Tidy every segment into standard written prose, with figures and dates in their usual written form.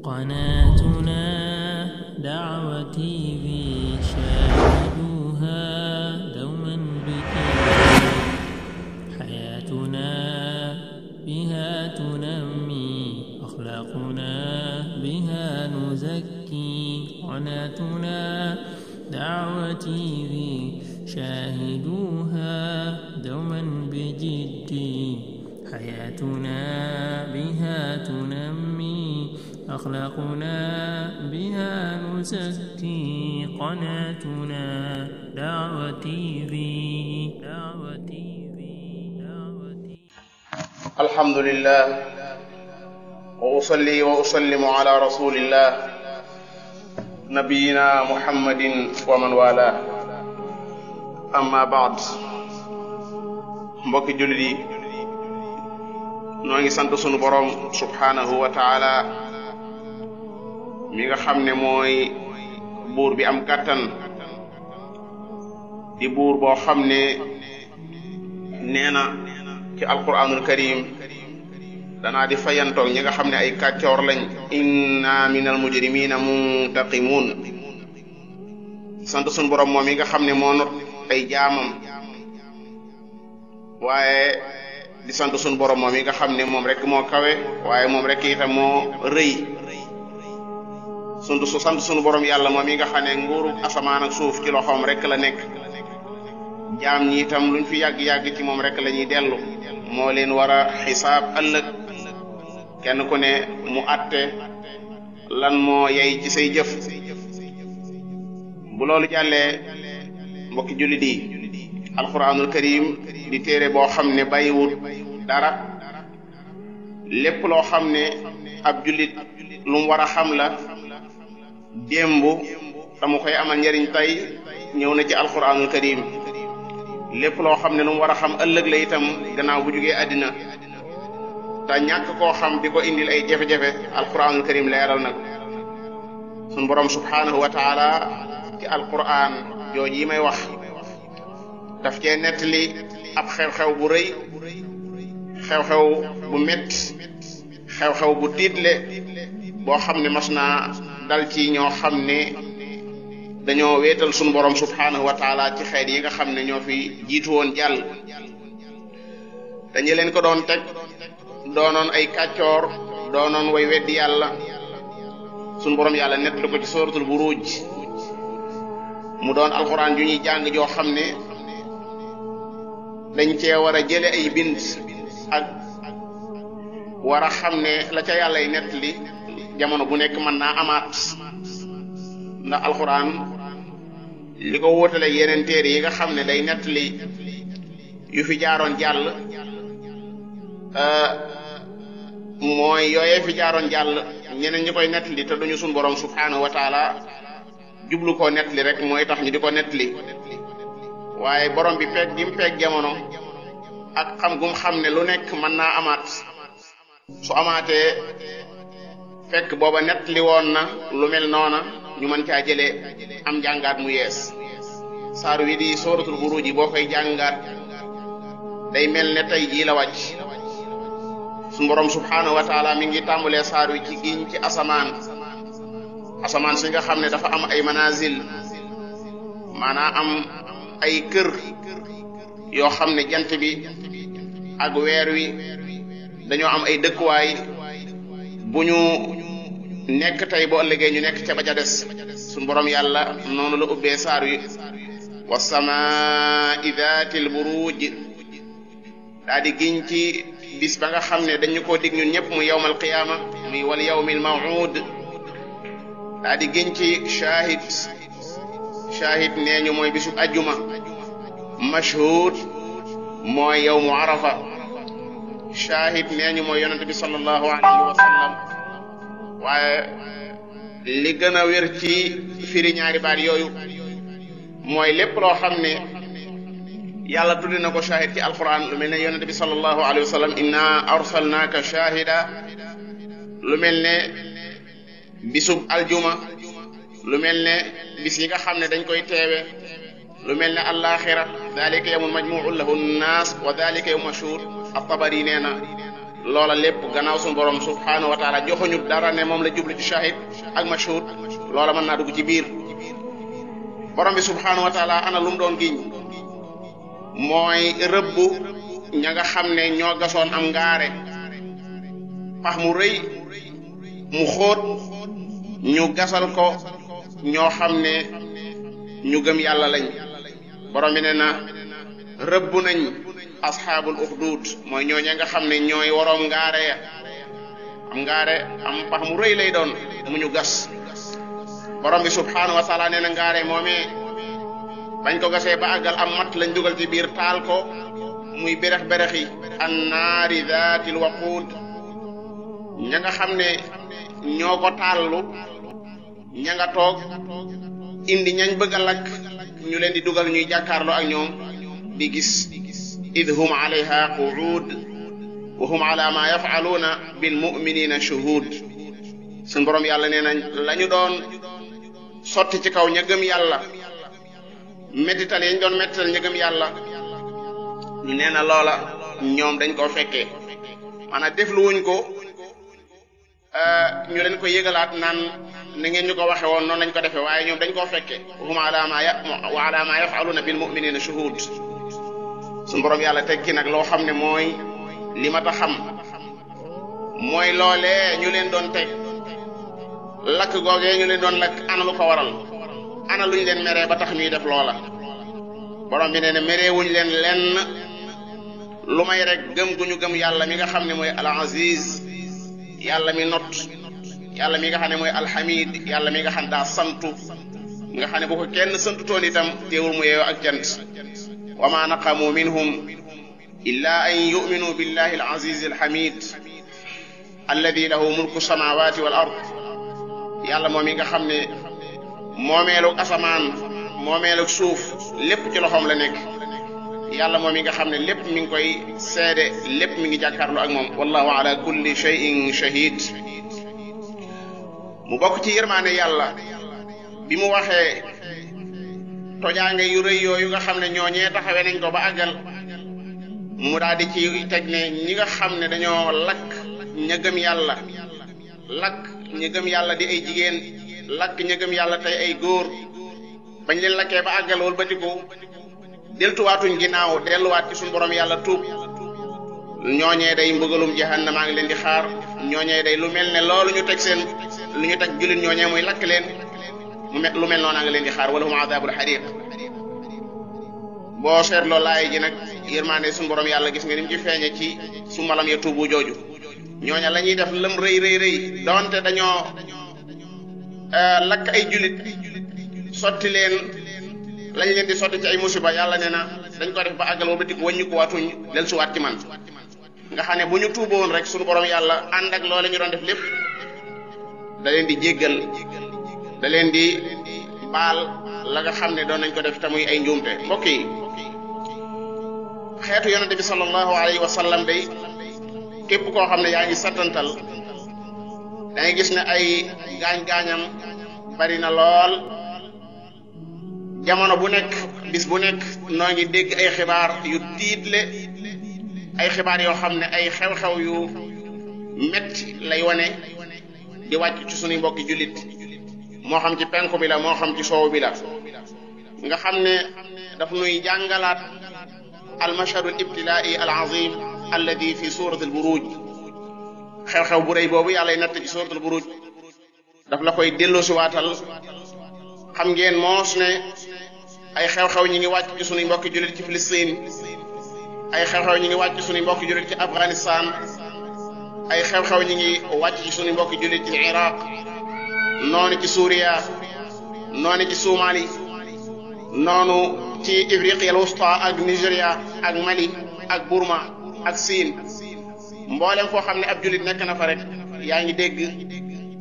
قناتنا دعوتي في شاهدوها دوما بكي حياتنا بها تنمي أخلاقنا بها نزكي قناتنا دعوتي في شاهدوها دوما بجدي حياتنا بها تنمي أخلاقنا بها نزكي قناتنا دعوتي في الحمد لله وأصلي وأسلم على رسول الله نبينا محمد ومن والاه أما بعد mbokki jullit yi noo ngi sant sunu borom subhanahu wa taala mi nga xam ne mooy buur bi am kàttan di buur boo xam ne nee na ci alquranul karim danaa di fayantoog ñi nga xam ne ay kàccoor lañ inna minal mujrimina muntaqimun sant sunu borom moom mi nga xam ne moo not ay jaamam waaye di sant sunu borom moom yi nga xam ne moom rek moo kawe waaye moom rek itam moo rëy sant sunu borom yàlla moom yi nga xam ne nguuru asamaan ak suuf ci loxoom rek la nekk jaam ñi itam luñ fi yàgg-yàgg ci moom rek la ñuy dellu moo leen war a xisaab ëllëg kenn ku ne mu àtte lan moo yey ci say jëf bu loolu jàllee mbokki jullit yi alquranul karim di téere boo xam ne bàyyiwut dara lépp loo xam ne ab jullit lu mu war a xam la démb dama koy amal njariñ tey ñëw na ci alquranul karim lépp loo xam ne lu mu war a xam ëllëg la itam gannaaw bu jugee àddina te ñàkk koo xam di ko indil ay jafe-jafe alquranul karim leeral nag sun borom subhanahu wa taala ci alquran jooju yi may wax daf cee nettali ab xew-xew bu rëy xew-xew bu metti xew-xew bu tiitle boo xam ne mas naa dal ci ñoo xam ne dañoo wéetal sunu borom subhanahu wa taala ci xeet yi nga xam ne ñoo fi jiitu woon jàll dañu leen ko doon teg doonoon ay kàccoor doonoon way weddi yàlla sunu borom yàlla nettali ko ci suratul buruj mu doon alxuraan ju ñuy jàng joo xam ne dañ cee war a jële ay bind ak war a xam ne la ca yàlla y nettali jamono bu nekk mën naa amaat ndax alxuraan li ko wóotale yeneen téere yi nga xam ne day nettali yu fi jaaroon jàll mooy yooyee fi jaaroon jàll ñeneen ñi koy nettali te duñu sun borom subhanahu wa taala jublu koo nettali rek mooy tax ñu di ko nettali waaye borom bi peeg gi mu peeg jamono ak xam gum xam ne lu nekk mën naa amaat su amaatee fekk booba nettali woon na lu mel noona ñu mën caa jëlee am jàngaat mu yees saar wi di suratul buruj boo koy jàngaat day mel ne tey jii la wàcc suñu borom subhanahu wa taala mi ngi tàmbalee saar wi ci giñ ci asamaan si nga xam ne dafa am ay manazil maanaam am ay kër yoo xam ne jant bi ak weer wi dañoo am ay dëkkuwaay bu ñu nekk tey boo ëllëgee ñu nekk ca ba ca des suñu borom yàlla noonu la ubbee saar wi wasamaa'i daatil buruj daa di giñ ci bis ba nga xam ne dañu koo dig ñun ñëpp mu yawmal qiyaama muy wal yawmil maw'ud daa di giñ ci shahid nee ñu mooy bisu ajjuma mashhud mooy yawmu arafa shahid nee ñu mooy yonent bi sallallahu alayhi wa sallam waaye li gën a wér ci firi ñaari baat yooyu mooy lépp loo xam ne yàlla tuddi na ko shahid ci alquran lu mel ne yonent bi sallallahu alayhi wa sallam inna arsalnaaka shahida lu mel ne bisub aljuma lu mel ne bis yi nga xam ne dañ koy teewe lu mel ne alaxira dalika yawmun majmu'un lahu nnaas wa dalika yawmun mashhur at-Tabari nee na loola lépp gannaaw suñu borom subhanahu wa taala joxuñu dara ne moom la jublu ci shahid ak mashhud loola mën naa dugg ci biir borom bi subhanahu wa taala ana lu mu doon giñ mooy rëbb ña nga xam ne ñoo gasoon am ngaare pax mu rëy mu xóot ñu gasal ko ñoo xam ne ñu gëm yàlla lañ borom bi ne na rëbb nañ asxaabul uxduud mooy ñooñe nga xam ne ñooy waroom ngaare ya am ngaare am pax mu rëy lay doon mu ñu gas borom bi subhaanahu wa taala nee na ngaare moomee bañ ko gasee ba àggal am mat lañ dugal ci biir taal ko muy berex yi an naari daatil waquud ña nga xam ne ñoo ko taallu ña nga toog indi ñañ bëgg a lakk ñu leen di dugal ñuy jàkkaarloo ak ñoom di gis id hum alayha qu'ud wa hum ala ma yaf'aluna bil mu'minina shuhud suñ borom yàlla nee nañ lañu doon sotti ci kaw ña gëm yàlla mettital yañ doon mettital ña gëm yàlla nee na loola ñoom dañ koo fekkee maanaam def lu wuñ ko ñu leen ko yëgalaat naan ni ngeen ñu ko waxe woon noonu lañ ko defee waaye ñoom dañ koo fekkee hum ala ma yaf'aluna bil mu'minina shuhud suñu borom yàlla tekki nag loo xam ne mooy li ma ta xam mooy loolee ñu leen doon teg lakk googee ñu leen doon lakk ana lu ko waral ana luñ leen meree ba tax ñuy def loola borom bi nee na meree wuñ leen lenn lu may rek gëm gu ñu gëm yàlla mi nga xam ne mooy al aziz yàlla mi not yàlla mi nga xam ne mooy alhamid yàlla mi nga xam daa santu nga xam ne bu ko kenn santutoon itam teewul mu yeeyoo ak jant wa ma naqamu minhum illa an yu'minu billahi al aziz al hamid alladi lahu mulku samawati wal ard yàlla moom mi nga xam ne moomeelu asamaan moomeelu suuf lépp ci loxoom la nekk yàlla moom mi nga xam ne lépp mi ngi koy seede lépp mi ngi jàkkaarloo ak moom wallahu ala kulli shay'in shahid mu bokk ci yërmaane yàlla bi mu waxee tojaange yu rëy yooyu nga xam ne ñooñee taxawee nañ ko ba àggal mu daal di ci teg ne ñi nga xam ne dañoo lakk ña gëm yàlla lakk ña gëm yàlla di ay jigéen lakk ña gëm yàlla tey ay góor bañ leen lakkee ba àggal wal batiku deltuwaatuñ ginnaaw delluwaat ci suñu borom yàlla tuub ñooñee day mbugalum jahannama ngi leen di xaar ñooñee day lu mel ne loolu ñu teg seen lu ñu teg jullit ñooñee muy lakk leen lu mel noonu nga leen di xaar wala hum adabul hariq boo seetloo laay ji nag yërmaande suñu borom yàlla gis nga ni mu ci feeñe ci su malam ya tuubu jooju ñooña la ñuy def lëm rëy donte dañoo lakk ay jullit sotti leen lañ leen di sotti ci ay musiba yàlla nee na dañ ko def ba àggal wala dik wàññi ko waatuñ del suwaat ci man nga xam ne bu ñu tuuboon rek suñu borom yàlla ànd ak loole ñu doon def lépp da leen di jéggal da leen di baal la nga xam ne doon nañ ko def te muy ay njuumte mbokk yi xeetu yonente bi sallallahu alayhi wa sallam day képp koo xam ne yaa ngi sattantal da ngay gis ne ay gaañ-gaañam bari na lool jamono bu nekk bis bu nekk noo ngi dégg ay xibaar yu tiitle ay xibaar yoo xam ne ay xew-xew yu metti lay wane di wàcc ci suñuy mbokki jullit moo xam ci penku bi la moo xam ci soow bi la nga xam ne daf nuy jàngalaat al mashhadu al ibtilaa'i al azim alladi fi surat al buruj xew-xew bu rëy boobu yàlla natt ci surat al buruj daf la koy delloosiwaatal xam ngeen moos ne ay xew-xew ñi ngi wàcc ci suñuy mbokki jullit ci Filistin ay xew-xew ñi ngi wàcc ci suñuy mbokki jullit ci Afghanistan ay xew-xew ñi ngi wàcc ci suñuy mbokki jullit ci Iraq noonu ci Suuriya noonu ci Somali noonu ci Ifriqiya al wusta ak Nigeria ak Mali ak Burma ak Siin mboolem foo xam ne ab jullit nekk na fa rek yaa ngi dégg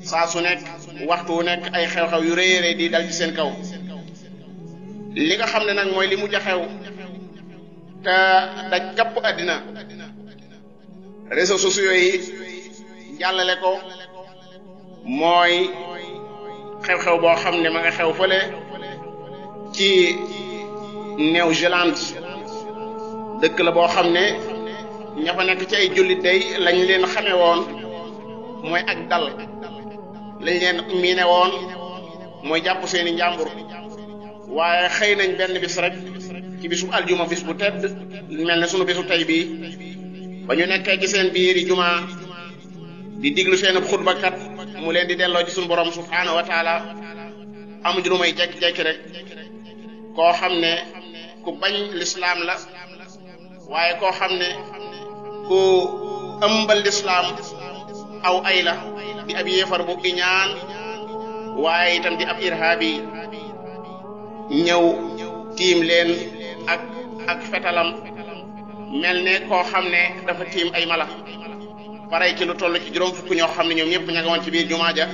saa su nekk waxtu wu nekk ay xew-xew yu rëy rëy di dal ci seen kaw li nga xam ne nag mooy li mujj a xew te daj kapp àddina réseaux sociaux yi jàllale ko mooy xew-xew boo xam ne ma nga xew fële ci Nouvelle-Zélande dëkk la boo xam ne ña fa nekk ci ay jullit day lañ leen xame woon mooy ak dal lañ leen miine woon mooy jàpp seeni njàmbur waaye xëy nañ benn bis rek ci bisu aljuma bis bu tedd mel ne sunu bisu tey bii ba ñu nekkee ci seen biir yi juma di diglu seen xutbakat mu leen di delloo ci sunu borom subhaanahu wa taala amuñu lu may jekki-jekki rek koo xam ne ku bañ lislaam la waaye koo xam ne ku ëmbal lislaam aw ay la di ab yéefar bu iñaan waaye itam di ab irhaabi ñëw tiim leen ak fetalam mel ne koo xam ne dafa tiim ay mala pare ci lu toll ci juróom fukk ñoo xam ne ñoom ñëpp ña nga woon ci biir jumaa ja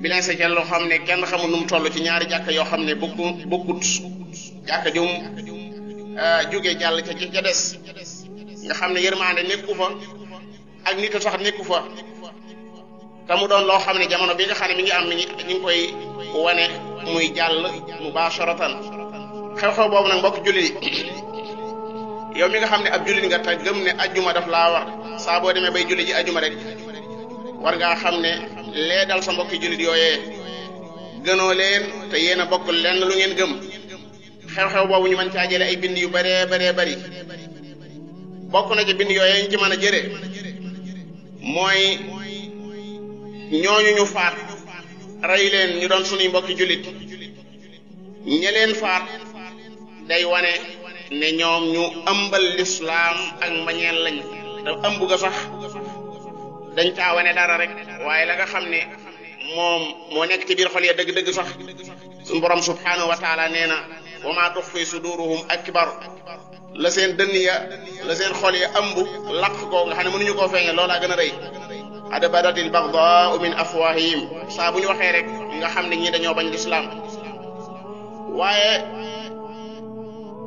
bilen sa loo xam ne kenn xamul nu mu toll ci ñaari jàkka yoo xam ne bokkut jàkka jum jóge jàll ca des nga xam ne yërmaande nekku fa ak nit a sax nekku fa te mu doon loo xam ne jamono bi nga xam ne mi ngi am ñu ngi koy wane muy jàll mubasharatan xew-xew boobu nag mbokk jullit yi yow mi nga xam ne ab jullit nga te gëm ne ajjuma daf laa war saa boo demee bay julli ji ajjuma rek war ngaa xam ne lee dal sa mbokki jullit yooyee gënoo leen te yéen a bokk lenn lu ngeen gëm xew-xew boobu ñu mën caa jële ay bind yu bëree bëri bokk na ci bind yooyee ñu ci mën a jëre mooy ñooñu ñu faat rey leen ñu doon sunuy mbokki jullit ñe leen faat day wane ne ñoom ñu ëmbal lislaam ak mbañeel lañ te ëmb ga sax dañ caa wane dara rek waaye la nga xam ne moom moo nekk ci biir xol ya dëgg-dëgg sax suñu borom subhaanahu wa taala nee na wa maa tuxfi suduruhum akbar la seen dënn ya la seen xol ya ëmb laq ko nga xam ne mënuñu koo feeñe loolaa gën a rëy qad badatil bagdaau min afwahihim saa bu ñu waxee rek nga xam ne ñii dañoo bañ lislaam waaye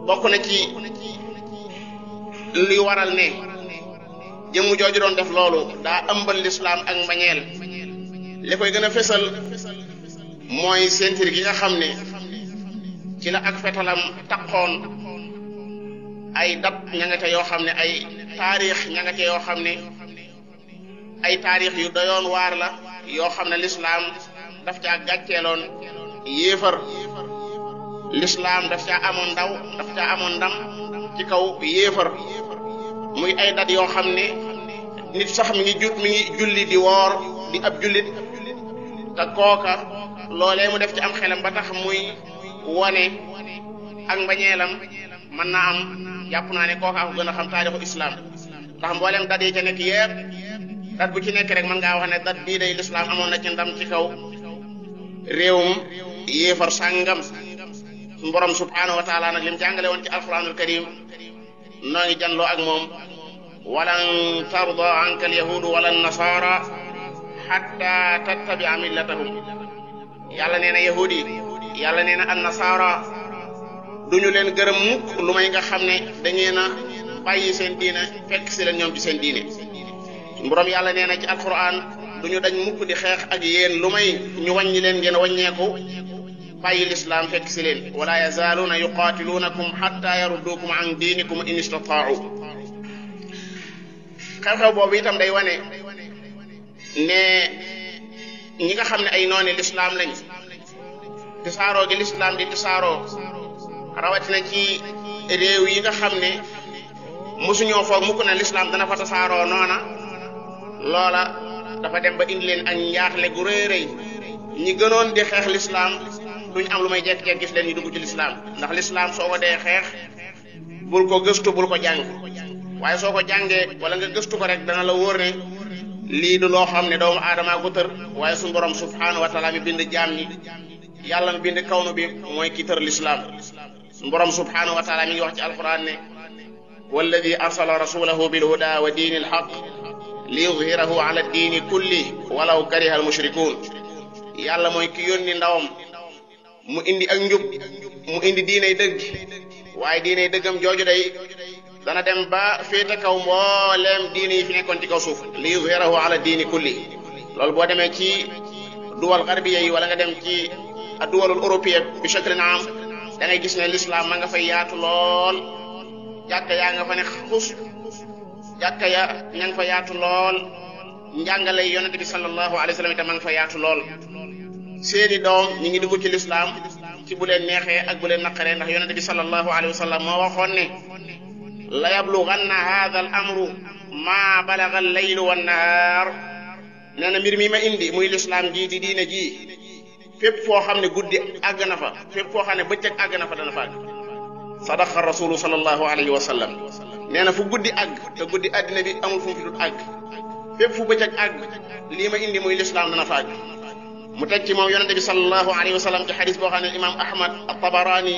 bokk na ci li waral ne jëmm jooju doon def loolu daa ëmbal lislaam ak mbañeel li koy gën a fésal mooy sentir gi nga xam ne ci la ak fetalam taqoon ay dat ña nga ca yoo xam ne ay taarix ña nga ca yoo xam ne ay taarix yu doyoon waar la yoo xam ne lislaam daf caa gàcceeloon yéefar lislaam daf caa amoon ndam ci kaw yéefar muy ay dat yoo xam ne nit sax mi ngi julli di woor di ab jullit te kooka loolee mu def ci am xelam ba tax muy wone ak mbañeelam mën naa am jàpp naa ne kooka ko gën a xam taarixu islam ndax mboolem dat yi ca nekk yépp dat bu ci nekk rek mën ngaa wax ne dat bii day lislaam amoon na ci ndam ci kaw réewum yéefar sàngam suñu borom subhaanahu wa taala nag lim jàngale woon ci alquranul karim noo ngi janloo ak moom walan tarda anka alyahudu wala nasara hatta tattabia millatahum yàlla nee na yahudi yàlla nee na an nasara duñu leen gërëm mukk lu may nga xam ne dangeen a bàyyi seen diine fekk si leen ñoom ci seen diine borom yàlla nee na ci alquran duñu dañ mukk di xeex ak yéen lu may ñu wàññi leen ngeen wàññeeku bàyyi lislaam fekk si leen wala yazaaluuna yuqaatiluunakum hatta yarudduukum an diinikum in istataa'u xew-xew boobu itam day wane ne ñi nga xam ne ay nooni lislaam lañ tisaaroo gi lislaam di tisaaroo rawatina ci réew yi nga xam ne mosuñoo foog mukk na lislaam dana fa tasaaroo noona loola dafa dem ba indi leen ak njaaxle gu rëy rëy ñi gënoon di xeex lislaam duñ am lu may jekk-jekk gis leen ñu dugg ci lislaam ndax lislaam soo ko dee xeex bul ko gëstu bul ko jàng waaye soo ko jàngee wala nga gëstu ko rek dana la wóor ne lii du loo xam ne doomu aadama ko tër waaye suñu borom subhaanahu wa taala mi bind jaam ñi yàlla mi bind kawnu bi mooy ki tër lislaam suñu borom subhaanahu wa taala mi ngi wax ci alquran ne walladi arsala rasulahu bilhuda wa diini alhaq li yuzhirahu ala diini kulli walaw kariha almushrikuun yàlla mooy ki yónni ndawam mu indi ak njub mu indi diinay dëgg waaye diinay dëggam jooju day dana dem ba féete kaw mbooleem diine yi fi nekkoon ci kaw suuf li yuzhirahu ala diini kulli loolu boo demee ci duwal garbiya yi wala nga dem ci duwalul européen bi shaklin am da ngay gis ne l'islam ma nga fay yaatu lool jàkka yaa nga fa ne xus jàkka ya ña nga fa yaatu lool njàngale yonente bi sallallahu alayhi wa sallam itam ma nga fa yaatu lool seeni doom ñi ngi dugg ci lislaam ci bu leen neexee ak bu leen naqaree ndax yonente bi sallallahu alayhi wa sallam moo waxoon ne la yablughanna hadha al amru ma balagha al laylu wan nahar nee na mbir mi ma indi muy lislaam ji di diine ji fépp foo xam ne guddi àgg na fa fépp foo xam ne bëccëg àgg na fa dana fa àgg sadaqa rasulu sallallahu alayhi wa sallam nee na fu guddi àgg te guddi àddina bi amul fu mu fi dut àgg fépp fu bëccëg àgg lii ma indi muy lislaam dana fa àgg mu teg ci moom yonente bi sallallahu alayhi wa sallam ci xadis boo xam ne imam ahmad at-tabarani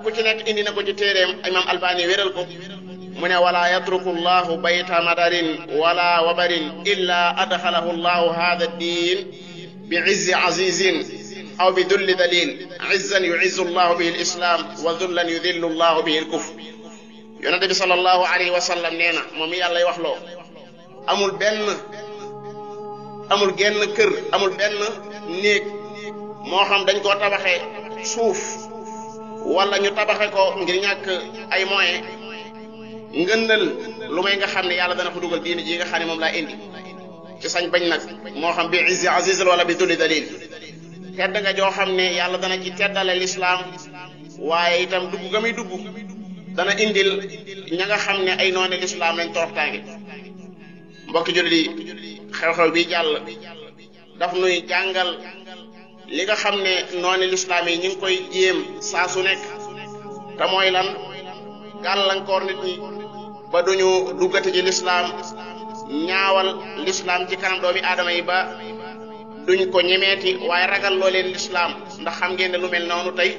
ku ci nekk indi na ko ci téeréem imam albani wéral ko mu ne wala yatruku llahu bayta madarin wala wabarin illa adxalahu llahu hada ad-din bi izzi azizin aw bi dulli dalil izzan yu'izzu llahu bihi al-islam wa dullan yudillu llahu bihi al-kufr yonente bi sallallahu alayhi wa sallam nee na moom mi yàllay wax loo amul genn kër amul benn néeg moo xam dañ koo tabaxee suuf wala ñu tabaxe ko ngir ñàkk ay moyens ngëndal lu may nga xam ne yàlla dana fa dugal diine ji nga xam ne moom laa indi ci sañ bañ nag moo xam bi izzi aziz wala bi dulli dalil tedd nga joo xam ne yàlla dana ci teddale lislaam waaye itam dugg ga muy dugg dana indil ña nga xam ne ay noone lislaam lañ toroxtaange mbokki jullit yi xew-xew bi jàll daf nuy jàngal li nga xam ne noone lislaam yi ñu ngi koy jéem saa su nekk te mooy lan gàllankoor nit ñi ba duñu duggati ci lislaam ñaawal lislaam ci kanam doomi aadama yi ba duñ ko ñemeeti waaye ragal loo leen lislaam ndax xam ngeen ne lu mel noonu tey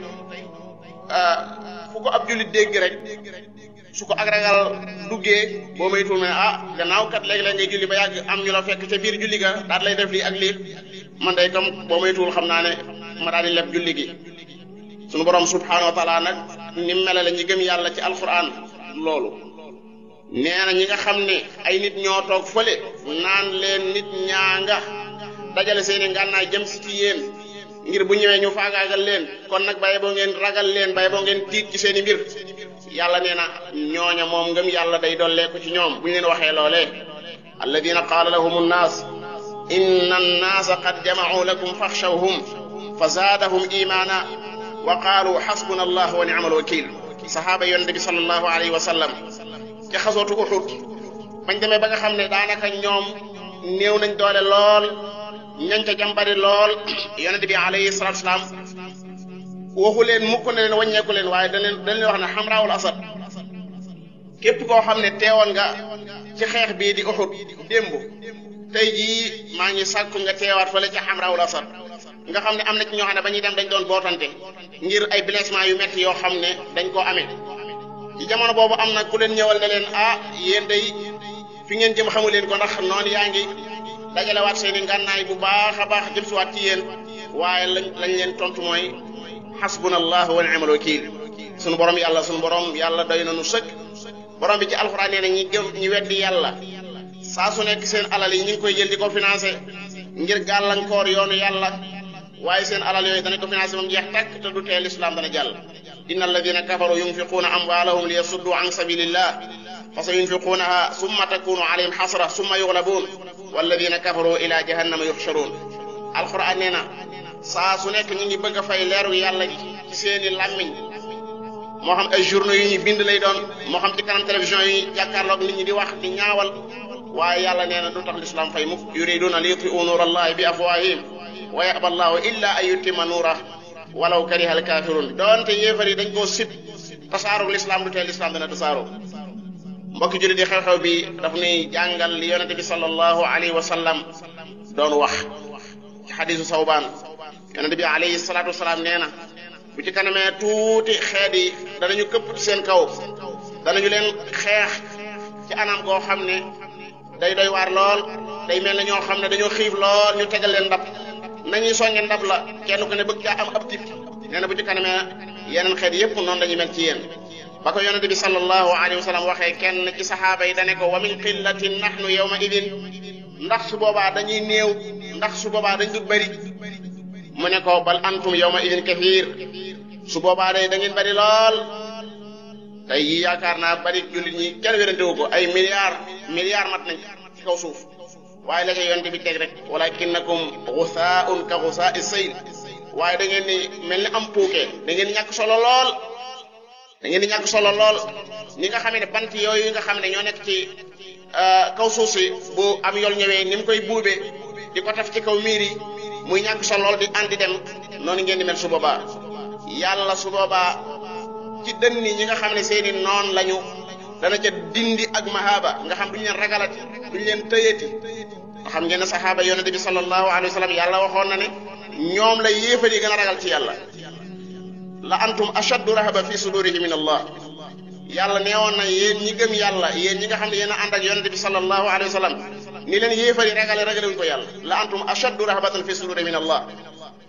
fu ko ab jullit dégg rek su ko ak ragal duggee boo maytul ne gannaaw kat léegi-léeg ngay julli ba yàgg am ñu la fekk ca biir julli ga daal lay def lii ak lii man day comme boo maytul xam naa ne ma daal di leb julli gi sunu borom subhanahu wa taala nag ni melale ñi gëm yàlla ci alquran loolu nee na ñi nga xam ne ay nit ñoo toog fële naan leen nit ñaa nga dajale seeni ngànnaay jëm si ci yéen ngir bu ñëwee ñu faagaagal leen kon nag bàyyi boo ngeen ragal leen bàyyi boo ngeen tiit ci seeni mbir yàlla nee na ñooña moom ngëm yàlla day dolleeku ci ñoom bu ñu leen waxee loolee alladina qaala lahum nnaas inna annaasa qad jama'u lakum faxshawhum fa zaadahum imaana wa qaalu xasbuna allah wa ni'mal wakil sahaaba yonent bi sallallahu alayhi wa sallam ci xasootu Uhud bañ demee ba nga xam ne daanaka ñoom néew nañ doole lool ñañ ca jàmbari lool yonent bi alayhi salatu wasalaam waxu leen mukk ne leen wàññeeku leen waaye dañ leen wax ne xamraawul asad képp koo xam ne teewoon nga ci xeex bii di Uhud démb tey jii maa ngi sàkku nga teewaat fële ca xamraawul asad nga xam ne am na ci ñoo xam ne ba ñuy dem dañ doon bootante ngir ay blessement yu metti yoo xam ne dañ koo amee ci jamono boobu am na ku leen ñëwal ne leen yéen day fi ngeen jëm xamu leen ko ndax noonu yaa ngi dajalewaat seeni ngànnaay bu baax a baax jëm si waat ci yéen waaye lañ leen tontu mooy xasbuna allahu wa ni'mal wakiil sunu borom yàlla doy na nu sëkk borom bi ci alxuraan nee na ñi weddi yàlla saa su nekk seen alal yi ñu ngi koy jël di ko financé ngir gàllankoor yoonu yàlla waaye seen alal yooyu danañ ko financé moom jeex tàkk te du tee lislaam dana jàll inna alladina kafaru yunfiquuna amwaalahum li yasuddu an sabilillah fa sa yunfiquunaha summa takunu alayhim xasra summa yuglabuun walladina kafaru ila jahannama yuxsharuun alxuraan nee na saa su nekk ñu ngi bëgg a fay leeru yàlla ci seeni làmmiñ moo xam ay journaux yu ñuy bind lay doon moo xam ci kanam télévision yi jàkkaarloog nit ñi di wax di ñaawal waaye yàlla nee na du tax lislaam fay mukk yuriduna li yutfi'u nuura allahi bi afwaahihim wa ya'ba allahu illa an yutimma nuurah walaw kariha al kaafiruun doonte yéefar yi dañ koo sib tasaarug lislaam du tee lislaam dana tasaaroo mbokki jullit di xew-xew bi daf nuy jàngal li yonente bi sallallahu alayhi wa sallam doon wax ci xadisu sawbaan yonente bi alayhi salaatu wasalaam nee na bu ci kanamee tuuti xeet yi danañu këpp ci seen kaw danañu leen xeex ci anam goo xam ne day doy waar lool day mel na ñoo xam ne dañoo xiif lool ñu tegal leen ndab nañuy songe ndab la kenn ku ne bëgg caa am ab tip nee na bu ci kanamee yeneen xeet yépp noonu dañuy mel ci yéen ba ko yonente bi sallallahu alayhi wa sallam waxee kenn ci saxaaba yi dane ko wa min qillatin nahnu yawma idin ndax su boobaa dañuy néew ndax su boobaa dañ dul bëri mu ne ko bal antum yawma idin kathir su boobaa day da ngeen bëri lool tey yi yaakaar naa bari jullit ñi kenn wérante wu ko ay milliards mat nañ ci kaw suuf waaye la ca yonte bi teg rek walakinnakum ghusaa'un ka ghusaa'i sayl waaye da ngeen ni mel ni am puuke da ngeen di ñàkk solo lool ni nga xam ne bant yooyu nga xam ne ñoo nekk ci kaw suuf si bu am yool ñëwee ni mu koy buubee di ko taf ci kaw miir yi muy ñàkk solo lool di andi dem noonu ngeen di mel su boobaa yàlla su boobaa ci dënni ñi nga xam ne seeni noon lañu dana ca dindi ak mahaba nga xam duñu leen ragalati duñu leen tëyati nga xam ngeen ne saxaaba yonente bi sallallahu alayhi wa sallam yàlla waxoon na ne ñoom la yéefar yi gën a ragal ci yàlla la antum ashaddu rahaba fi sudurihi min allah yàlla neewoon na yéen ñi gëm yàlla yéen ñi nga xam ne yéen a ànd ak yonente bi sallallahu alayhi wa sallam ni leen yéefar yi ragalewuñ ko yàlla la antum ashaddu rahabatan fi sudurihi min allah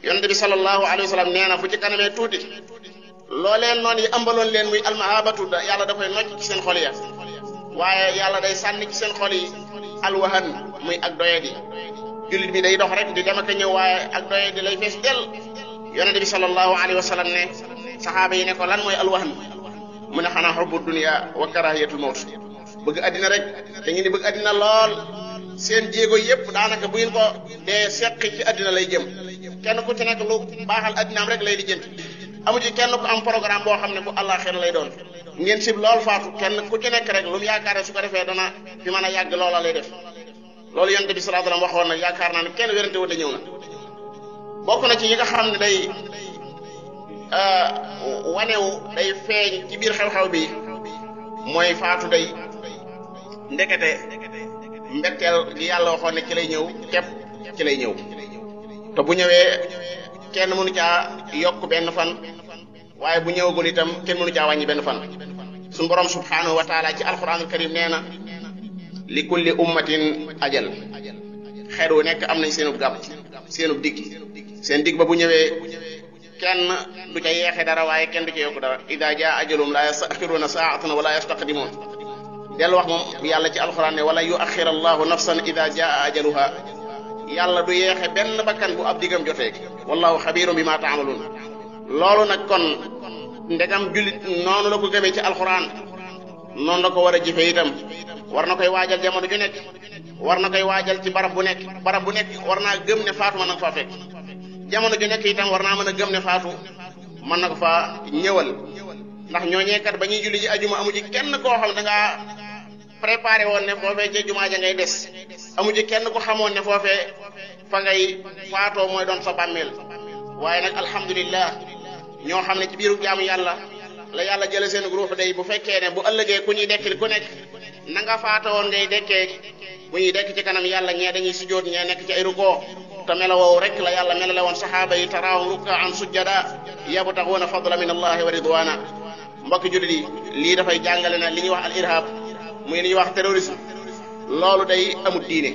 yonente bi sallallahu alayhi wa sallam nee na fu ci kanamee tuuti looleen noonu yi ëmbaloon leen muy almahabatu yàlla da koy nocc ci seen xol ya waaye yàlla day sànni ci seen xol yi alwahan muy ak doyadi jullit bi day dox rek di dem ak a ñëw waaye ak doyadi lay fees del yonente bi sallallahu alayhi wa sallam ne saxaaba yi ne ko lan mooy alwahan mu ne xanaa xubbu dunya wa karahiyatul mawt bëgg addina rek da ngeen di bëgg addina lool seen jéego yépp daanaka bu ngeen ko dee seqi ci addina lay jëm kenn ku ci nekk lu baaxal addinaam rek lay lijjanti amu ci kenn ku am programme boo xam ne bu àllaaxira lay doon ngeen sib lool faatu kenn ku ci nekk rek lu mu yaakaare su ko defee dana fi mën a yàgg loola lay def loolu yonent bi sallallahu alayhi wasallam waxoon na yaakaar naa ne kenn wérante wala ñëw na bokk na ci yi nga xam ne day wanewu day feeñ ci biir xew-xew bi mooy faatu day ndekete mbetteel gi yàlla waxoon ne ci lay ñëw képp ci lay ñëw te bu ñëwee kenn mënu caa yokk benn fan waaye bu ñëwagul itam kenn mënu caa wàññi benn fan suñu borom subhanahu wa taala ci alquranul karim nee na li kulli ummatin ajal xeet wu nekk am nañ seenub gàpp seenub digg seen digg ba bu ñëwee kenn du ca yeexe dara waaye kenn du ca yokk dara ida jaa ajalum la yastaxiruuna saatan wala yastaqdimuun del wax moom yàlla ci alquran ne wala yuaxir allahu nafsan ida jaa ajaluha yàlla du yeexe benn bakkan bu ab diggam jotee wallahu xabirum bi ma taamaluun loolu nag kon ndegam jullit noonu la ko gëmee ci alquran noonu la ko war a jëfe itam war na koy waajal jamono ju nekk war na koy waajal ci barab bu nekk war naa gëm ne faatu mën na ko faa fekk jamono ju nekk itam war naa mën a gëm ne faatu mën na ko faa ñëwal ndax ñooñeekat ba ñuy julli ji ajuma amu ci kenn koo xam da ngaa préparé woon ne foofee ca jumaa ja ngay des amu ci kenn ko xamoon ne foofee fa ngay faatoo mooy doon sa bàmmeel waaye nag alhamdulillah ñoo xam ne ci biiru jaamu yàlla la yàlla jële seen groupe day bu fekkee ne bu ëllëgee ku ñuy dekkil ku nekk na nga faatoo woon ngay dekkee bu ñuy dekk ci kanam yàlla ñee dañuy sujjóot ñee nekk ci ay rukoo te melo woowu rek la yàlla melale woon saxaaba yi taraahum rukkaan sujjada yabtaxuuna fadla min allahi wa ridwana mbokki jullit yi lii dafay jàngale na li ñuy wax al irhab muy li ñuy wax terrorisme loolu day amul diine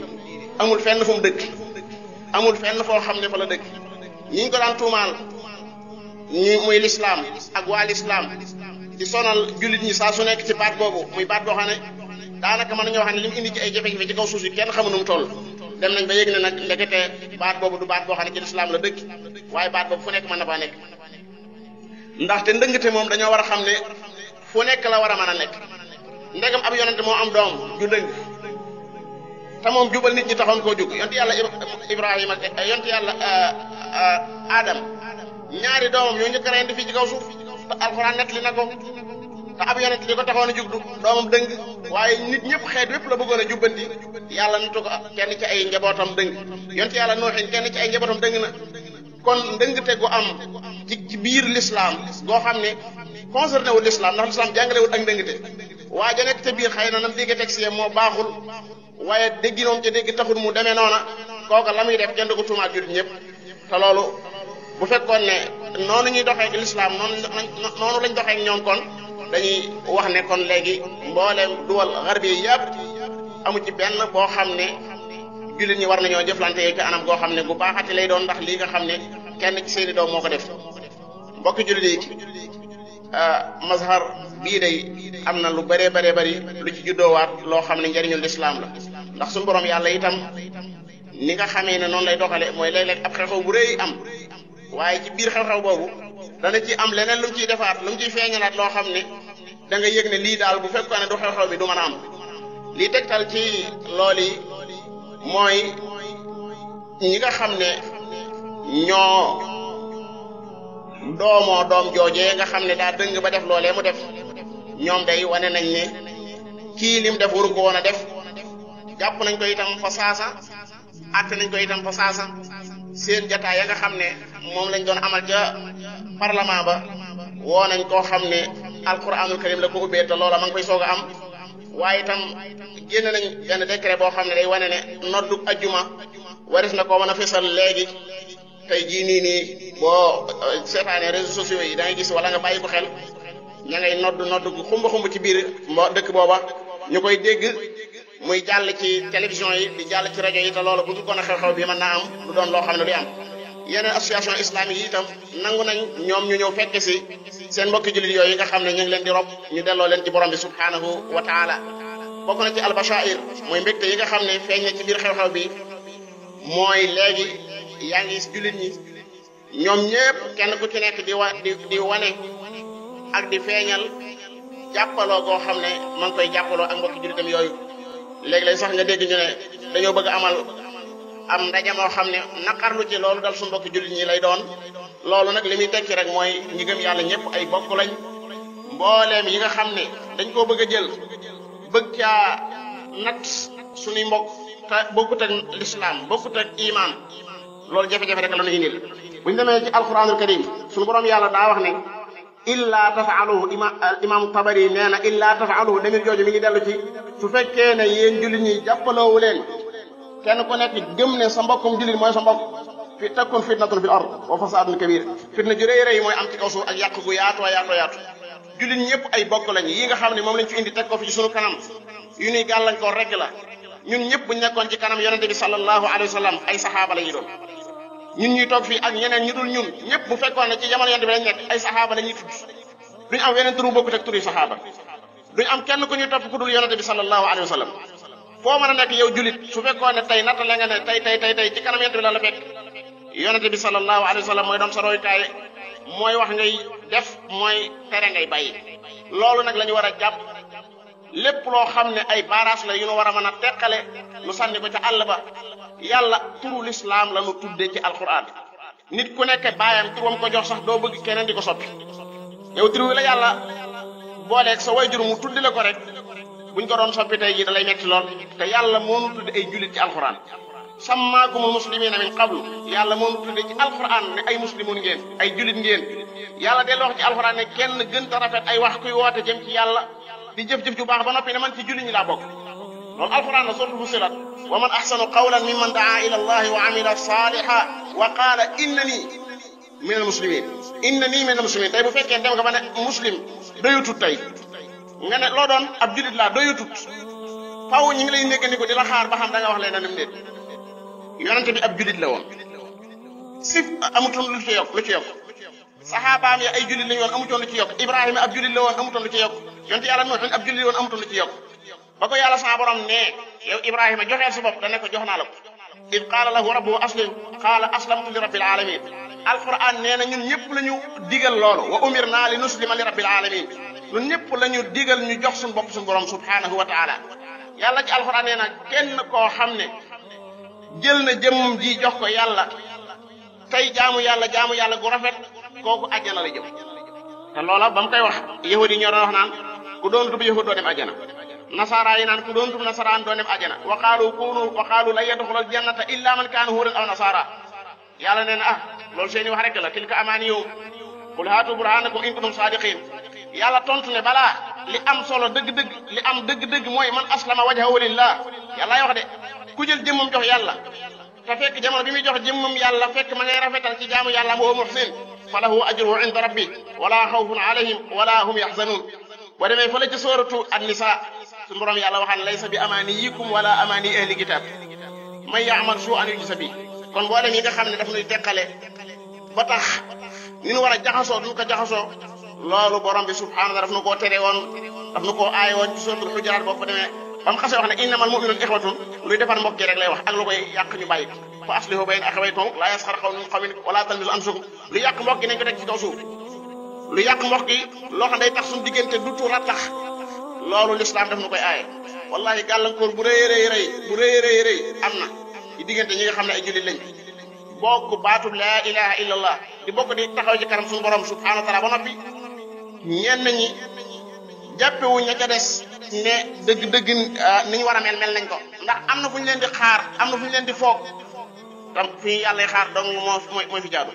amul fenn fu mu dëkk amul fenn foo xam ne fa la dëkk ñi ñu ko daan tuumaal ñi muy lislaam ak waa lislaam di sonal jullit ñi saa su nekk ci baat boobu muy baat boo xam ne daanaka mën nañoo xam ne li mu indi ci ay jafe-jafe ci kaw suuf si kenn xamu nu mu toll dem nañ ba yëg ne nag ndekete baat boobu du baat boo xam ne ci lislaam la dëkk waaye baat boobu fu nekk mën na faa nekk ndaxte ndëngte moom dañoo war a xam ne fu nekk la war a mën a nekk ndegam ab yonente moo am doom ju dëng te moom jubal nit ñi taxoon koo jug yonte yàlla Ibrahima ak yonte yàlla Adam ñaari doomam ñoo njëkk a reyandi fii ci kaw suuf te alxuraan nettali na ko te ab yonente li ko taxoon a jug du doomam dëng waaye nit ñëpp xeet wépp la bëggoon a jubbanti yàlla nattu ko kenn ci ay njabootam dëng yonte yàlla Nuuhin kenn ci ay njabootam dëng na kon ndëngte gu am ci biir l'islam goo xam ne concerné wul l'islam ndax l'islam jàngalewul ak ndëngte waa ja nekk te biir xëy na nam dégg texte moo baaxul waaye déggi moom ca dégg taxul mu demee noona kooka la muy def kenn du ko tuumaat jullit ñëpp te loolu bu fekkoon ne noonu ñuy doxee ak l'islam noonu lañ doxee ak ñoom kon dañuy wax ne kon léegi mbooleem duwal garbi yëpp amu ci benn boo xam ne jullit ñi war nañoo jëflante yow ci anam goo xam ne gu baaxati lay doon ndax lii nga xam ne kenn ci seeni doom moo ko def mbokki jullit yi mazhar bii day am na lu bëree bari lu ci juddoowaat loo xam ne njëriñul lislaam la ndax suñu borom yàlla itam ni nga xamee ne noonu lay doxale mooy léeg-léeg ab xew-xew bu rëy am waaye ci biir xew-xew boobu dana ci am leneen lu mu ciy defaat lu mu ciy feeñalaat loo xam ne da nga yëg ne lii daal bu fekkoon ne du xew-xew bi du mën a am lii tegtal ci loolu yi mooy ñi nga xam ne ñoo doomoo doom joojee nga xam ne daa dëng ba def loolee mu def ñoom day wane nañ ne kii lim def waru ko woon a def jàpp nañ ko itam fa saasa àtte nañ ko itam fa saasa seen jataay ya nga xam ne moom lañ doon amal ca parlement ba woo nañ koo xam ne alquranul karim la ko ubbee te loola ma ngi koy soog a am waaye itam génn nañ benn décret boo xam ne day wane ne noddu ajjuma waris na koo mën a fesal léegi tey jii nii boo seetaanee réseaux sociaux yi da ngay gis wala nga bàyyi ko xel ña ngay nodd gu xumba ci biir dëkk booba ñu koy dégg muy jàll ci télévision yi di jàll ci rajo yi te loolu bu dul koon a xew-xew bi mën naa am du doon loo xam ne du am yeneen association islamique yi itam nangu nañ ñoom ñu ñëw fekk si seen mbokki jullit yooyu nga xam ne ñu ngi leen di rob ñu delloo leen ci borom bi subhanahu wa taala bokk na ci albashair mooy mbégte yi nga xam ne feeñ na ci biir xew-xew bi mooy léegi yaa ngi jullit ñi ñoom ñépp kenn ku ci nekk di wane ak di feeñal jàppaloo goo xam ne ma ngi koy jàppaloo ak mbokki jullitam yooyu léegi-léegi sax nga dégg ñu ne dañoo bëgg amal am ndaje moo xam ne naqarlu ci loolu dal suñu mbokki jullit ñi lay doon loolu nag li muy tekki rek mooy ñi gëm yàlla ñëpp ay bokk lañ mbooleem yi nga xam ne dañ koo bëgg a jël bëgg caa nat suñuy mbokk te bokkut ak l'islam bokkut ak iman loolu jafe-jafe rek la ñu indil buñu demee ci alquranul karim suñu borom yàlla daa wax ne illa tafaaluhu imam tabari nee na illa tafaaluhu damir jooju mi ngi dellu ci su fekkee ne yéen jullit ñi jàppaloowu leen kenn ku nekk gëm ne sa mbokkum jullit mooy sa mbokk fi takun fitnatun fil ard wa fasadun kabir fitna ju rëy rëy mooy am ci kaw suuf ak yàq gu yaatoo jullit ñi yëpp ay bokk lañ yi nga xam ne moom lañ fi indi teg ko fi ci sunu kanam yu ñuy gàllankoor rek la ñun ñëpp buñ nekkoon ci kanam yonente bi sallallahu alayhi wa sallam ay saxaaba la ñu doon ñun ñuy toog fii ak ñeneen ñu dul ñun ñëpp bu fekkoon ne ci jamono yonente bi lañ nekk ay saxaaba la ñuy tudd duñ am weneen turu bokkut ak turu saxaaba duñ am kenn ku ñuy topp ku dul yonente bi sallallahu alayhi wa sallam foo mën a nekk yow julit su fekkoon ne tey nattale nga ne tey ci kanam yonente bi la fekk yonente bi sallallahu alayhi wa sallam mooy doon sa royukaay mooy wax ngay def mooy tere ngay bàyyi loolu nag la ñu war a jàpp lépp loo xam ne ay barrage la yu nu war a mën a teqale nu sànni ko ca àll ba yàlla turu lislaam la nu tuddee ci alquran nit ku nekk baayam turam ko jox sax doo bëgg keneen di ko soppi yow turu wi la yàlla booleeg sa wayjur mu tuddi la ko rek buñ ko doon soppi tey jii da lay metti lool te yàlla moo nu tudde ay jullit ci alquran sammaakumul muslimina min qablu yàlla moo nu tudde ci alquran ne ay muslimun ngeen ay jullit ngeen yàlla del wax ci alquran ne kenn gën ta rafet ay wax kuy woote jëm ci yàlla di jëf-jëf ju baax ba noppi ne man ci jullit ñi laa bokk loolu alquran la suratul Fussilat wa man ahsanu qawlan mimman daa ila allahi wa amila salihan wa qaala innani min al muslimin tey bu fekkee dem nga ba ne muslim doyutut tey nga ne loo doon ab jullit laa doyutut faw ñi ngi lay nekkandiku di la xaar ba xam da nga wax leen na nim déet yonente bi ab jullit la woon sif amutoon lu ci yokk saxaabaam ya ay jullit lañu woon amutoon lu ci yokk Ibrahima ab jullit la woon amutoon lu ci yokk yonte yàlla Nuux ab jullit la woon amutoon lu ci yokk ba ko yàlla sa borom ne yow Ibrahima joxeel sa bopp da ne ko jox naa la ko id qaala lahu rabbuhu aslim qaala aslamtu li rabbil alamin alquran nee na ñun ñëpp la ñu digal loolu wa umirna li nuslima li rabbil alamin ñun ñëpp la ñu digal ñu jox suñu bopp suñu borom subhanahu wa taala yàlla ci alquran nee na kenn koo xam ne jël na jëmmum ji jox ko yàlla tey jaamu yàlla gu rafet kooku àjjana la jëm te loola ba mu koy wax yahud yi ñoo doon wax naan ku doon tub yahud doo dem àjjana nasara yi naan ku doon tub nasaraan doo dem àjjana wa qaalu la yadxulul jannata illa man kaana huudan aw nasara yàlla nee na loolu seeni wax rek la tilka amaaniyuhum qul haatu burhanakum in kuntum saadiqin yàlla tontu ne balaa li am solo dëgg-dëgg li am dëgg-dëgg mooy man aslama wajhahu lillah yàllaay wax de ku jël jëmmam jox yàlla te fekk jamono bi muy jox jëmmam yàlla fekk ma ngay rafetal ci jaamu yàlla wa muhsin falahu ajruhu inda rabbi wala xawfun alayhim wala hum yaxzanun boo demee fële ci sooratu an-nisa suñu borom yàlla waxaan laysa bi amaniyikum wala amani ahli kitab man ya'mal su'an yujza bi kon mboolem yi nga xam ne daf nuy teqale ba tax ni ñu war a jaxasoo duñu ko jaxasoo loolu borom bi subhanahu wa ta'ala daf nu koo tere woon daf nu koo aaye woon ci suratul Hujurat boo fa demee ba mu xasee wax ne innamal mu'minuuna ixwatun luy defar mbokk rek lay wax ak lu koy yàq ñu bàyyi ko fa aslihu bayna axawaykum laa yasxar qawmun min qawmin wala talmizu anfusakum lu yàq mbokk nañ ko teg ci kaw suuf lu yàq mbokk gi loo xam day tax suñu diggante du tuura tax loolu lislaam daf na koy aaye wallahi gàllankoor bu rëy rëy am na ci diggante ñi nga xam ne ay jullit lañ bokk baatub laa ilaha illallah di bokk di taxaw ci kanam suñu borom subhanahu wa taala ba noppi ñenn ñi jàppewuñ ña ca des ne dëgg-dëgg ni ñu war a mel nañ ko ndax am na fu ñu leen di xaar am na fu ñu leen di foog tam fii yàlla xaar dong mooy fi jaadu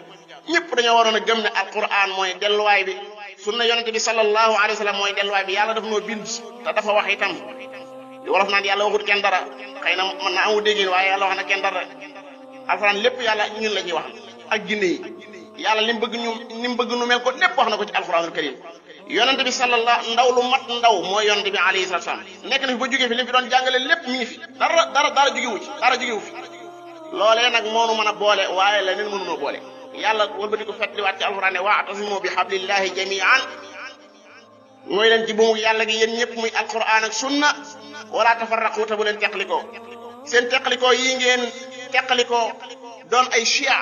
ñëpp dañoo waroon a gëm ne alquran mooy delluwaay bi sunna yonente bi sallallahu alayhi wa sallam mooy delluwaay bi yàlla dafa noo bind te dafa wax itam li wolof naan yàlla waxut kenn dara xëy na mën na amu déggin waaye yàlla wax na kenn dara alquran lépp yàlla ñun la ciy wax ak jinne yi yàlla li mu bëgg nu mel ko lépp wax na ko ci alquranul karim yonente bi sallallahu ndaw lu mat ndaw mooy yonente bi alayhi salatu wasallam nekk na fi ba jógee fi li mu fi doon jàngale lépp mi ngi fi dara jógewu fi loolee nag moonu mën a boole waaye la nen mënunoo boole yàlla wëlbati ko fetliwaat ci alquran ne wa'tasimu bi hablillahi jami'an mooy leen ci buumu yàlla gi yéen ñëpp muy alquran ak sunna wala tafarraqu te bu leen teqlikoo seen teqlikoo yi ngeen teqlikoo doon ay chia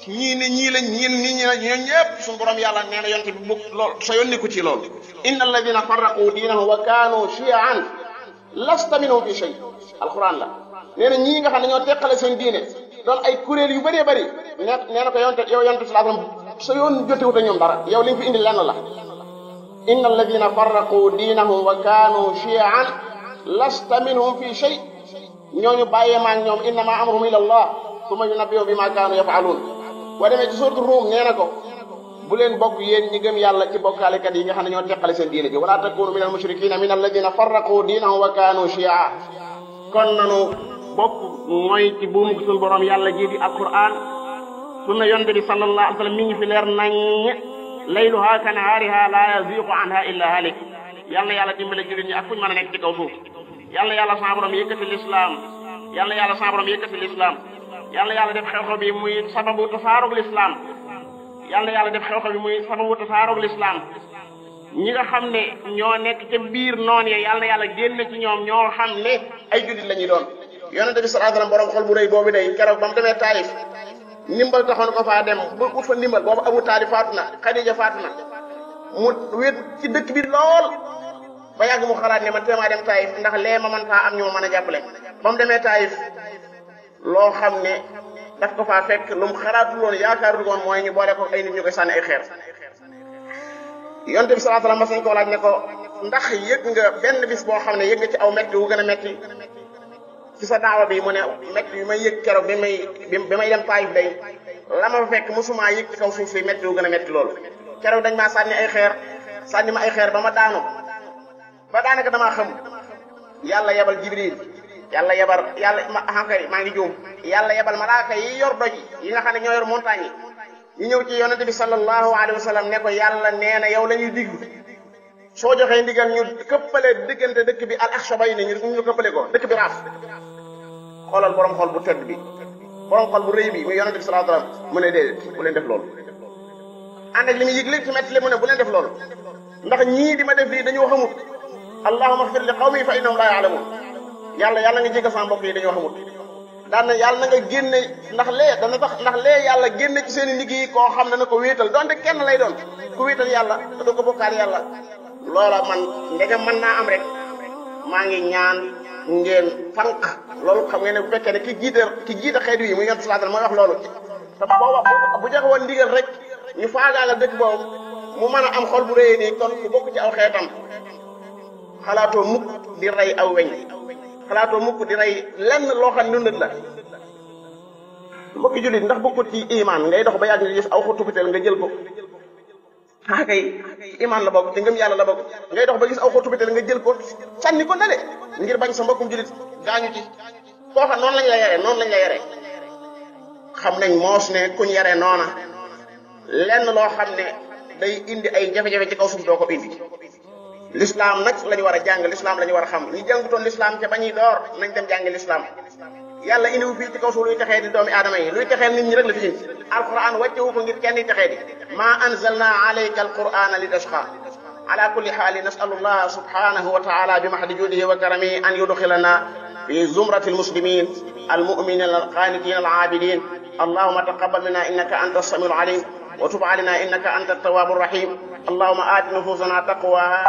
ñii ne ñii lañ ñii la ñoo ñëpp suñu borom yàlla nee na yonte bi bugg lool sa yónni ko ci loolu inna alladina farraqu diinahum wa kaanu chiaan lasta minhum fi shay alquran la nee na ñii nga xam ne ñoo teqale seen diine doon ay kuréel yu bëree bëri nee na ko yow yonte sallallahu alayhi wasallam sa yoon jotewut ak ñoom dara yow li nga fi indi lenn la inna alladina farraqu diinahum wa kaanu chiaan lasta minhum fi shay ñooñu bàyyee maa ñoom innama amruhum ila allah summa yunabbi'uhum bima kaanu yaf'aluun boo demee ci suuratu Ruum nee na ko bu leen bokk yéen ñi gëm yàlla ci bokkaalekat yi nga xam ne ñoo teqale seen diine ji wala takunu min al mushrikiina min alladina farraqu diinahum wa kaanu shi'a kon nanu bokk mooy ci buumu suñu borom yàlla ji di alquran sunna yonent bi sallallahu alayhi wa sallam mi ngi fi leer nañ layluha ka nahaariha la yaziqu anha illa halik yàlla dimbale jullit ñi ak fuñu mën a nekk ci kaw suuf yàlla sa borom yëkkati lislaam yàlla sa borom yëkkati lislaam yàlla def xew-xew bi muy sababu tasaarug lislaam yàlla def xew-xew bi muy sababu tasaarug lislaam ñi nga xam ne ñoo nekk ca biir noon ya yàlla génn ci ñoom ñoo xam ne ay jullit la ñuy doon yonente bi sallallahu alayhi wasallam borom xol bu rëy boobu day keroog ba mu demee Taayif ndimbal taxoon ko faa dem bu ut fa ndimbal boobu Abu Taalib faatu na Xadija faatu na mu wéet ci dëkk bi lool ba yàgg mu xalaat ne man téemaa dem Taayif ndax lee ma man faa am ñu ma mën a jàppale ba mu demee Taayif loo xam ne daf ko faa fekk lu mu xalaatul woon yaakaarul woon mooy ñu boole ko ay nit ñu koy sànni ay xeer yonte bi sallallahu alayhi wasallam mas nañ ko laaj ne ko ndax yëg nga benn bis boo xam ne yëg nga ci aw metti wu gën a metti ci sa daawa bi mu ne metti yu may yëg keroog bi may dem Taayif day la ma fekk mosuma yëg ci kaw suuf si metti wu gën a metti loolu keroog dañ maa sànni ma ay xeer ba ma daanu ba daanaka damaa xam yàlla yebal Jibril maa ngi juum yàlla yebal malaaka yi yor doj yi nga xam ne ñoo yor montagne yi ñu ñëw ci yonente bi sallallahu alayhi wa sallam ne ko yàlla nee na yow la ñuy diglu soo joxee ndigal ñu këppale diggante dëkk bi al axshabayni ñu këppale ko dëkk bi raaf xoolal borom xol bu tedd bi borom xol bu rëy bi muy yonente bi sallallahu alayhi wa sallam mu ne déedéet bu leen def loolu ànd ak li muy yëg léegi ci metti li mu ne bu leen def loolu ndax ñii di ma def lii dañoo xamut allahumma ighfir li qawmi fa innahum la ya'lamun yàlla nga jéggal sama mbokk yi dañoo xamut daan na yàlla na nga génne ndax lee yàlla génne ci seen i liggéey koo xam ne na ko wéetal donte kenn lay doon ku wéetal yàlla te doo ko bokkaal yàlla loola man ndegam mën naa am rek maa ngi ñaan ngeen fanq loolu xam ngeen ne bu fekkee ne ki jiite xeet yi muy yonent sallallahu alayhi wasallam mooy wax loolu te booba bu joxe woon ndigal rek ñu faagaala dëkk boobu mu mën a am xol bu réyee nii kon ku bokk ci aw xeetam xalaatoo mukk di rey aw weñ xalaatoo mukk di rey lenn loo xam ne nit la mbokki jullit ndax bokkut ci iman ngay dox ba yàgg nga gis aw xotupiteel nga jël ko kay iman la bokk ci ngëm yàlla la bokk ngay dox ba gis aw xotupiteel nga jël ko sànni ko nale ngir bañ sa mbokkum jullit gaañu ci koo xam noonu lañ la yaree xam nañ moos ne kuñ yaree noona lenn loo xam ne day indi ay jafe-jafe ci kaw suuf doo ko indi l'islam nag la ñu war a jàng l'islam la ñu war a xam ñi jàngutoon l'islam ca bañuy door nañ dem jàngi l'islam yàlla indiwu fii ci kaw suuf luy texee di doomi aadama yi luy texeel nit ñi rek la fi indi alquran wàccewu ko ngir kenn texee di ma anzalna alayka alqurana li tashqa ala kulli haal nasalu allah subhanahu wa taala bi mahdi judihi wa karamihi an yudkhilana fi zumrati almuslimin almu'minin alqanitin alabidin allahumma taqabbal minna innaka anta as-sami'ul alim وتب علينا إنك أنت التواب الرحيم. اللهم آت نفوسنا تقواها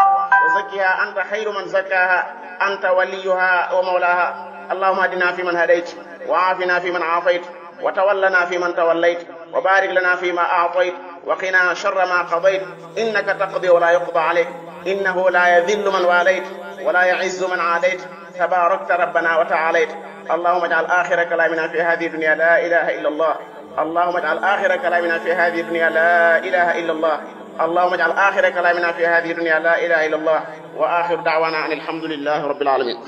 وزكها أنت خير من زكاها أنت وليها ومولاها. اللهم اهدنا فيمن هديت وعافنا فيمن عافيت وتولنا فيمن توليت وبارك لنا فيما أعطيت وقنا شر ما قضيت إنك تقضي ولا يقضى عليك إنه لا يذل من واليت ولا يعز من عاديت تباركت ربنا وتعاليت. اللهم اجعل آخر كلامنا في هذه الدنيا لا إله إلا الله. اللهم اجعل آخر كلامنا في هذه الدنيا لا إله إلا الله. اللهم اجعل آخر كلامنا في هذه الدنيا لا إله إلا الله. وآخر دعوانا أن الحمد لله رب العالمين.